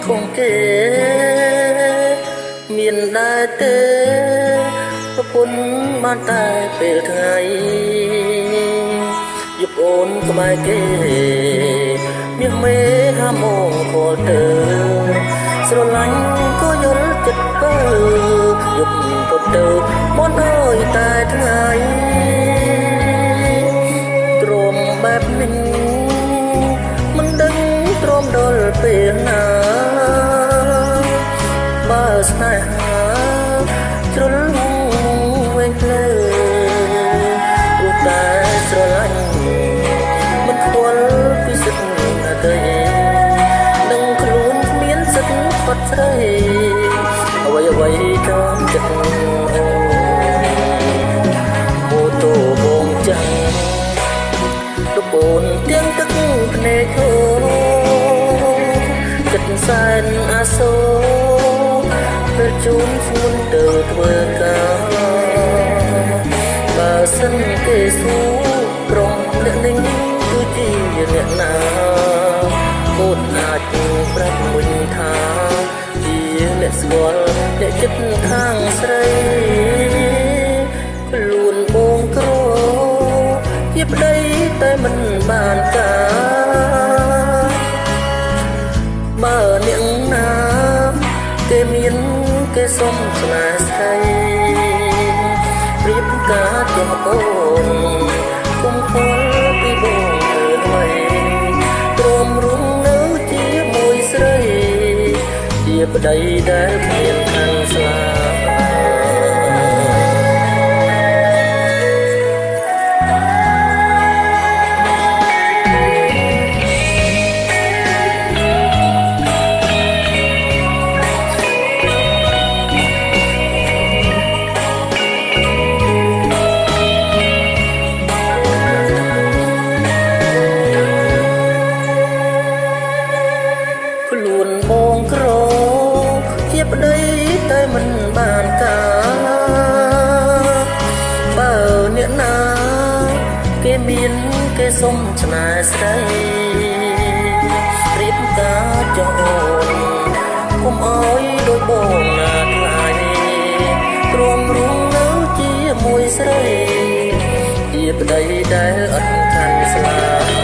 ខំគេមានដែរទេប្រពន្ធបានតែពេលថ្ងៃយប់អូនក្បែរគេមាសមេហាមងខលទៅស្រឡាញ់ក៏យល់ចិត្តទៅយប់ក៏ទៅមកអើយតែថ្ងៃទ្រាំបែបនេះមិនដឹងទ្រាំដល់ពេលណាបើស្នេហាជ្រុលវែងផ្លូវព្រោះតែស្រឡាញ់មិនខ្វល់ពីសិទ្ធិណាទេនឹងខ្លួនគ្មានសិទ្ធិផុតស្រីអ្វីអ្វីតាមចិត្តអូម៉ូតូបងចាំងលបូនទៀងទឹកភ្នែកហូរចិត្តសែនអាសូរពេលជូនស្ងួនទៅធ្វើការបើសិនគេសួរក្រុមអ្នកនេះគឺជាអ្នកណាអូនអាចប្រាប់វិញថាជាអ្នកស្គាល់អ្នកចិត្តខាងស្រីខ្លួនបងក្រជាប្តីតែមិនបានការបើអ្នកណាគេមានគេសុំស្នេហ៍ស្រីរៀបការចុះអូនគុំខ្វល់ពីបងធ្វើអ្វីទ្រាំរុំនៅជាមួយស្រីជាប្តីដែលគ្មានខាងស្លាខ្លួនបងក្រជាប្តីតែមិនបានការបើអ្នកណាគេមានគេសុំស្នេហ៍ស្រីរៀបការចុះអូនគុំអោយដូចបងណាថ្លៃទ្រាំរុងនៅជាមួយស្រីជាប្តីដែលអត់ខាន់ស្លា